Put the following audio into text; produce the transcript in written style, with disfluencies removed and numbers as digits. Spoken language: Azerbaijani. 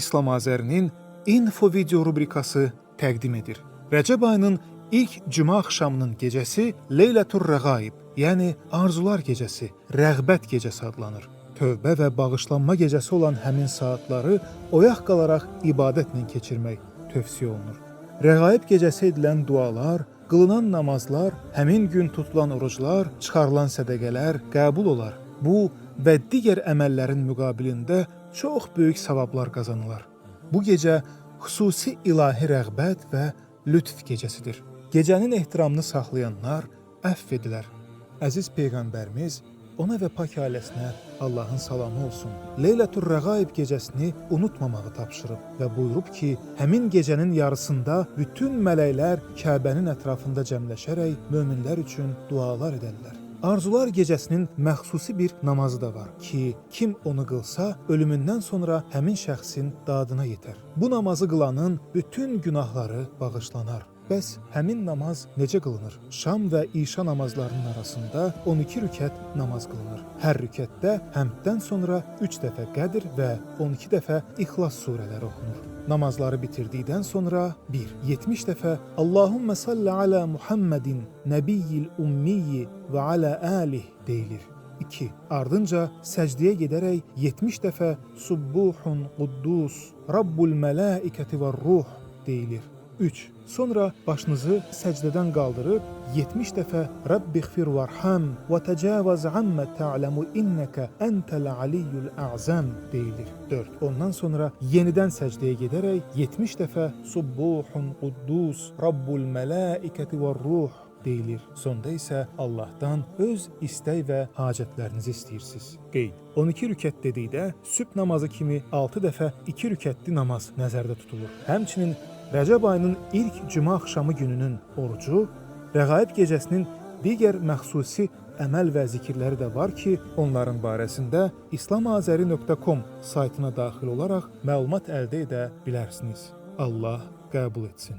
İslam Azərinin Info video rubrikası təqdim edir. Rəcəb ayının ilk cümə axşamının gecəsi Leylətur Rəğaib, yəni arzular gecəsi, rəğbət gecəsi adlanır. Tövbə və bağışlanma gecəsi olan həmin saatları oyaq qalaraq ibadətlə keçirmək tövsiyə olunur. Rəğaib gecəsi edilən dualar, qılınan namazlar, həmin gün tutulan oruclar, çıxarılan sədəqələr qəbul olar. Bu və digər əməllərin müqabilində çox böyük savablar qazanılar. Bu gecə xüsusi ilahi rəğbət və lütf gecəsidir. Gecənin ehtiramını saxlayanlar əfv edilər. Əziz peyğəmbərimiz, ona və pak ailəsinə Allahın salamı olsun. Leylətur Rəğaib gecəsini unutmamağı tapşırıb və buyurub ki, həmin gecənin yarısında bütün mələklər Kəbənin ətrafında cəmləşərək möminlər üçün dualar edərlər. Arzular gecəsinin məxsusi bir namazı da var ki, kim onu qılsa, ölümündən sonra həmin şəxsin dadına yetər. Bu namazı qılanın bütün günahları bağışlanar. Bəs həmin namaz necə qılınır? Şam və işa namazlarının arasında 12 rükət namaz qılınır. Hər rükətdə həmddən sonra 3 dəfə Qədr və 12 dəfə İxlas surələri oxunur. Namazları bitirdikdən sonra 1. 70 dəfə Allahümmə salli alə Muhammedin nəbiyyil ummiyyi və alə alih deyilir. 2. Ardınca səcdəyə gedərək 70 dəfə Subbuhun Quddus Rabbul mələikəti və ruh deyilir. 3. Sonra başınızı səcdədən qaldırıb 70 dəfə Rəbbixfir varham və təcavaz ammə ta'ləmu innəkə entəl aliyyul a'zam deyilir. 4. Ondan sonra yenidən səcdəyə gedərək 70 dəfə Subbuhun Quddus Rabbul mələikəti və ruh deyilir. Sonda isə Allahdan öz istək və hacətlərinizi istəyirsiniz. Qeyd. 12 rükət dedikdə sübh namazı kimi 6 dəfə 2 rükətli namaz nəzərdə tutulur. Həmçinin Rəcəb ayının ilk cümə axşamı gününün orucu, Rəğaib gecəsinin digər məxsusi əməl və zikirləri də var ki, onların barəsində islamazəri.com saytına daxil olaraq məlumat əldə edə bilərsiniz. Allah qəbul etsin.